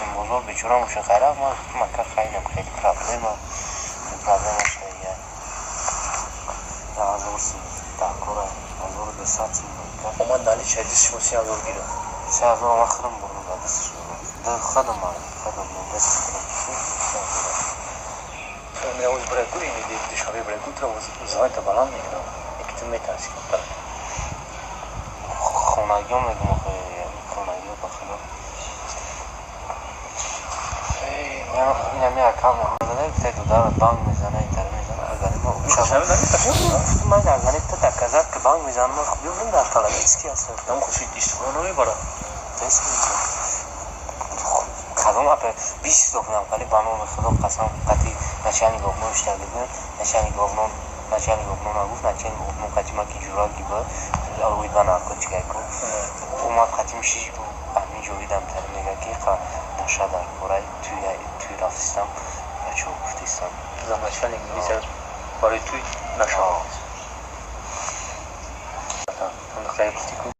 Мошинбозор бечора мошин хайра. Ман гуфтам, ака, хайнам, хеле проблема, проблема шуда. 1000 сум дар кора, 1200 сум. Омад, наличай дасти шумо 3000 гирифт? 3000 ман худам бурдам, дар дасташ додам. Худам, худам, дасти худам 3000. Меоз бираку, ини Душанбе бираку, тура звайта баланд мекунам, яки ту метарси камтар. Хонагиҳо мегум, охе, хонагиҳо, ба худо. Инами акам мезана, гуфта, дудара банк мезана, интар мезана. Агар ман агар ту доказать, ки банк мезанам, ман биёрам, дар талабецки ҳастам. Нам хуши истифода намебарад. Кадом апа 20 дохудам, вале ба номи худо қасам, қати начальник обно иштаги будем. Начальник обно, начальник обно нагуфт, начальник обно қати ма ки ҷурат гиба оид ба наркотика ку омад, қатим шиш ҳамин ҷовидам тари мега, ки наша дар кораи туй рафтистам, бачаҳо гуфтистам. Замначальник милиция барои туй наша гуфти ку.